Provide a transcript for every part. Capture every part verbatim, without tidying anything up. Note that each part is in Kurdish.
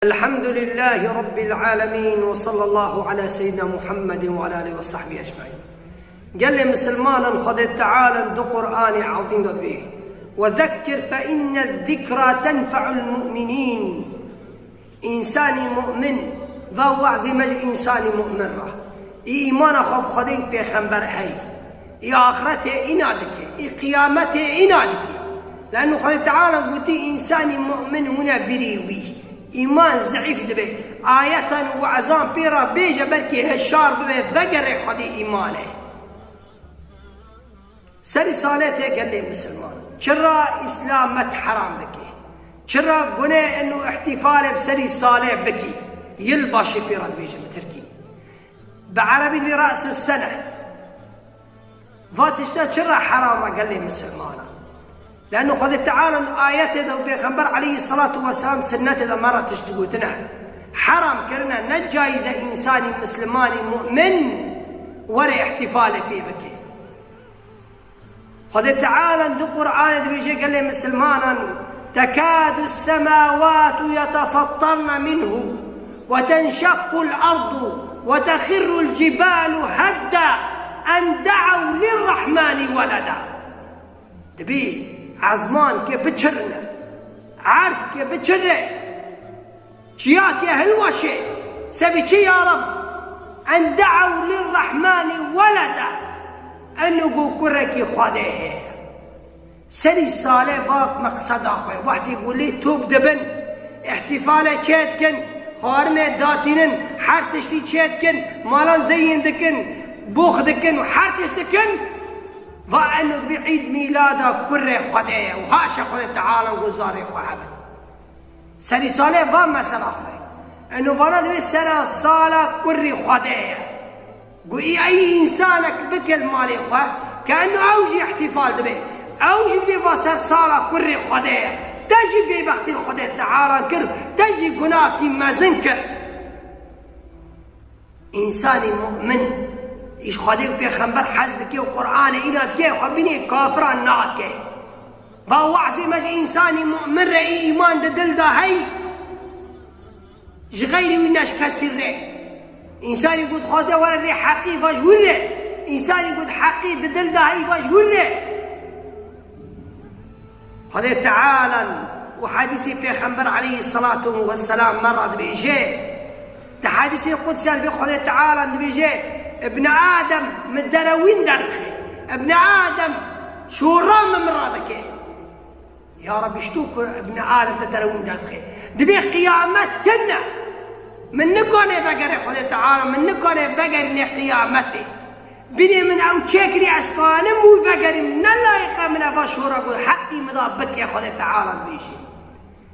الحمد لله رب العالمين وصلى الله على سيدنا محمد وعلى آله وصحبه أجمعين. Gelê misilmanan, Xwedê Teala di Qur'anê Ezîm de dibê: "وذكر فإن الذكرى تنفع المؤمنين." Însanî mu'min, va wazî me ji însanî mu'min re. Î îmana xwe bi Xwedê û pêxember heye. Î axretê îna dike, î qiyametê îna dike. Leno Xwedê Teala gotî, însanî mu'min hûne birî wî. Îman zeîf dibe. Ayetan û wezan pê re bêje, belkî hişyar bibe, vegerê Xwedê îmanê. Serî salê tê gelê misilman. Çira îslamet heram dike? Çira gune eno îhtîfalê bi serî salê bikî? Yılbaşı pê re dibêjin bi tirkî. Bi erebî dibê re'sus sene. Va tişta çira heram e gelê misilmanan? Leno Xwedê Teala ayetê de û Pêxember aleyhisselatu vesselam sunnetê de me re tişt gotine. Heram kirine, ne caiz e însanî mislimanî mu'min were îhtîfalê pê bike. Xwedê Teala di Qur'anê dibêje gelê misilmanan: "تكاد السماوات يتفطرن منه وتنشق الأرض وتخر الجبال هدا أن دعوا للرحمن ولدا." Dibî ezman ke biçirine, erd ke biçire, çiyakê hilweşê, sebî çi ya Reb? "En de'ew lirrehmani weleda." Eno go kurekî Xwedê heye. Serî salê va meqseda xwe. Wextê go lê top dibin, îhtîfalê çê dikin, xwarinê datînin, her tiştî çê dikin, malan zeyîn dikin, box dikin û her tişt dikin. Va eno dibî Îd Mîlada kurê Xwedê ye û haşa Xwedê Teala go zarê xwe hebin. Serî salê va mesela xwe. Eno vana dibê sera sala kurî Xwedê ye. Go î ey însanek bike li malê xwe, ke eno ew jî îhtîfal dibe. Ew jî dibê va ser sala kurî Xwedê ye. Te jî bêbextî li Xwedê Teala kir, te jî gunahekî mezin kir. Însanî mu'min, îş Xwedê û Pêxember hez dike û Qur'anê îna dike, xwe bînê kafiran nake. Va wazî me ji însanî mu'min re î îman di dil de hey, ji xeyrî wî ne ji kesî re. Însanî ku dixwaze were rê heqî va ji wî re. Însanî ku heqî di dil de hey va ji wî re. Xwedê Teala û hedîsê Pêxember aleyhisselatu vesselam me re dibêje, di hedîsê qudsiya dibê Xwedê Teala dibêje, Ibn Adem min derewîn derdixe. Ibn Adem şora min min re dike. Ya Rebbi, ji tu ku Ibn Adem te derewîn derdixe. Dibê qiyamet tune. Min nikane vegerê Xwedê Teala, min nikane vegerîne qiyametê. Binê min ew çêkirî ez kanim wî vegerîm, ne layiqe min eva şora ku heqî min da bike Xwedê Teala dibêje.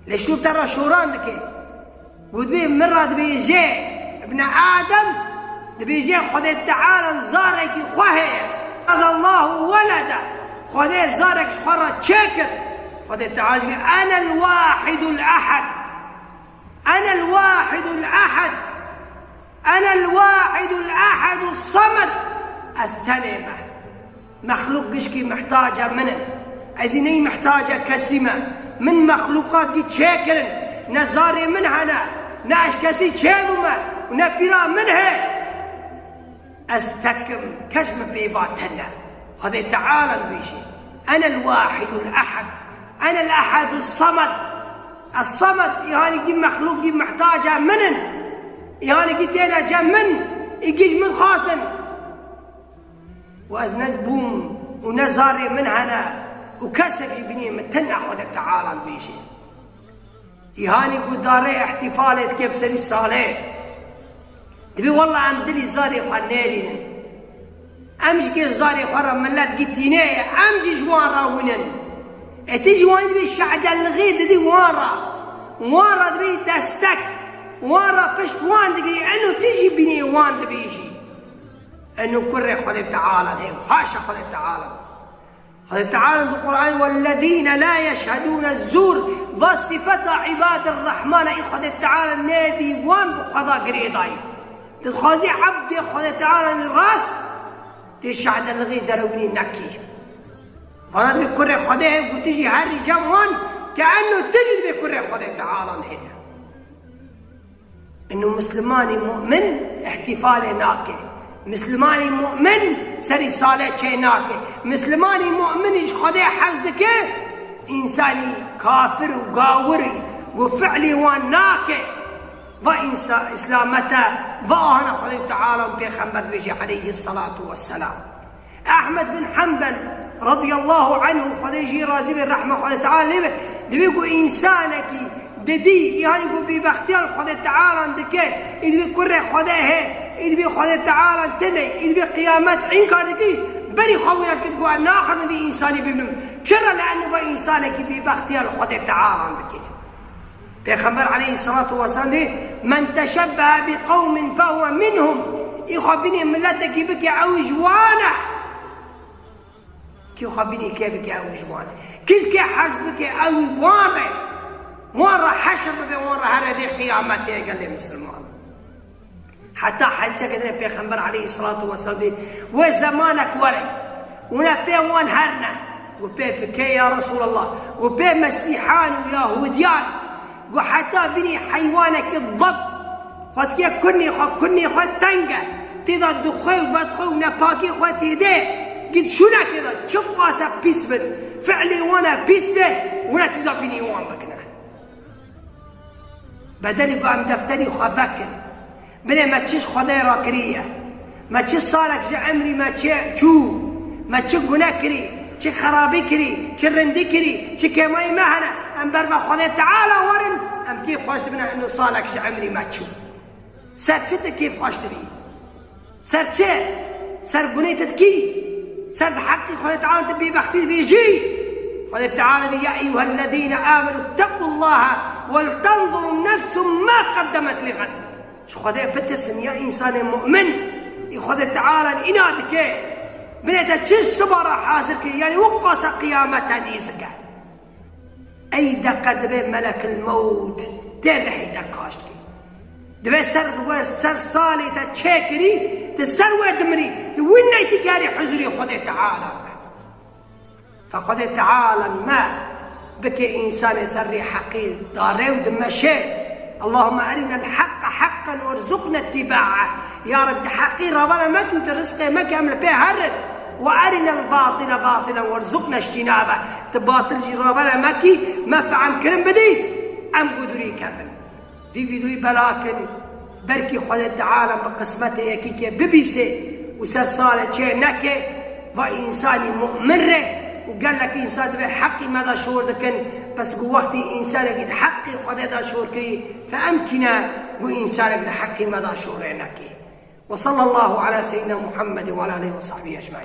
Lê ji tu te re şoran dike. Got bê min re dibêje, Ibn Adem, dibêje Xwedê Teala zarekî xwe heye. Allahu weleda. Xwedê zarek ji xwe re çêkir. Xwedê Teala dibê, "Enel wahidul ehad." Enel wahidul ehad. Enel wahidul ehadus samed. Ez tenê me. Mexlûq gişkî mihtaca min in. Ez î ney mihtaca kesî me. Min mexlûqat gî çêkirin. Ne zarê min hene, ne ez kesî çêbûme û ne pîra min heye. Ez tekim, kes min pê va tune. Xwedê Teala dibêje, "Enel wahidul ehad, enel ehadus samed." Ez samed, îhanî gî mexlûq gî mihtaca min in. Îhanî gî têne cem min, î gî ji min xwazin. Û ez ne bûm û ne zarê min hene û kesek ji binê min tune, Xwedê Teala dibêje. Îhanî ku darê îhtîfalê dike bi serî salê. Dibê wella em dilî zarê xwe nêlînin. Em ji kê zarê xwe re milet gî tîne ye, em jî ji wan re wînin. Ê ti ji wan dibê şedelixê didî wan re. Wan re dibê destek. Wan re pişt wan digirî. Eno ti jî bînê wan dibêjî. Eno kurê Xwedê Teala de, haşa Xwedê Teala. Xwedê Teala di Qur'an, "Wellezîne la yeşhedûne zûr", va sifeta îbadir Rehmana î Xwedê Teala nêvî wan bi Xweda girêdayî. Dixwazî ebdê Xwedê Teala li rast tê şedelixê derewînî nekî. Vana dibê kurê Xwedê heye, gotî jî herî cem wan ke eno ti jî dibê kurê Xwedê Teala heye. Inu Mislimanî mu'min îhtîfalê nake. Mislimanî mu'min serî salê çê nake. Mislimanî mu'min ji Xwedê hez dike, însanî kafir û gawirî ku fi'lî wan nake. Va însa-, îslamete, va ahana Xwedê Teala û Pêxember dibêje aleyhî salatu vesselam. Ehmed bin Hanbel radiyallahu anhu, Xwedê jî razî be, rehma Xwedê Teala lê be, dibê ku însanekî didî, yanî ku bêbextiya li Xwedê Teala dike, î dibê kurê Xwedê hê, î dibê Xwedê Teala tune, î dibê qiyamet înkar dikî, berî xwe wî dikir ku ez naxwazim vî însanî bibînim. Çira? Li enu va însanekî bêbextiya li Xwedê Teala dike. Pêxember aleyhissalatu vesselam dê, "Men teşebbehe bi qewmin fehuve minhum." Î xwe binê miletekî bike, ew ji wan e. Kî xwe binê kê bike, ew ji wan e. Kî ji kê hez bike, ew wan re. Wan re heşr bibe, wan re here rê qiyametê gelê misilman. Heta hedîseke din Pêxember aleyhissalatu vesselam dê, wê zemanek were, wina pê wan herne, û pê bi kê ya Resulallah, û pê Mesîhan û Yahudiyan, û heta binî heywanekî dib, xwe dikê kunê xwe, kunê xwe teng e, tê de dixwe û vedixwe û nepakî xwe tê de, gît şûnekê de, çi qase pîs bin, fi'lê wan e pîs be, wina tîza binî wan bikine. Bedelî ku em defterî xwe vekin. Binê me çi ji Xwedê re kiriye. Me çi salek ji emrî me çê çû. Me çi gune kirî, çi xerabî kirî, çi rindî kirî, çi kêmayî me hene. Em berve Xwedê Teala werin, em kêf xweş dibine inu salek ji emrî me çû. Ser çi tu kêf xweş dibî? Ser çi? Ser gunê tu dikî? Ser di heqî Xwedê Teala tu bêbextî dibêjî? Xwedê Teala dibê, "Ya eyyuhellezîne amenu ttequllaha weltenzur nefsun ma qeddemet li xed." Ji Xwedê bitirsin ya însanê mu'min. Î Xwedê Teala îna dike. Binê te çi siba re hazir kir, yanî wek qasa qiyamete nêzik e. Ey deqe dibê melekil mewt tê rihê te kaşt kê. Dibê ser we, ser salê te çêkirî, di ser we dimirî, di wî neytî gerî huzurî Xwedê Teala be. Fe Xwedê Teala me bike însanê ser rê heqî darê û dimeşê. Allahümme erinel haqqa haqqan werzuqna ittiba'a. Ya Reb, di heqî ravana me tu, di rizqê me ke em li pê herin. Ve erinel batile batilen werzuqna ijtinabe. Di batil jî ravana me kî me fehm kirin bidî, em ku durî kevin. Vî vîdyoyî belakin, belkî Xwedê Teala bi qismetê yekî ke bibîsê û ser salê çê neke, va însanî mu'min re û gelek însan dibê heqî me de şor dikin, bes ku wextî însanekî di heqî Xwedê de şor kirî, fe em kî ne ku însanek di heqî me de şorê nekê. Ve sallallahu ala seyyidina Muhammed ve ala alihi ve sahbihi ecmaîn.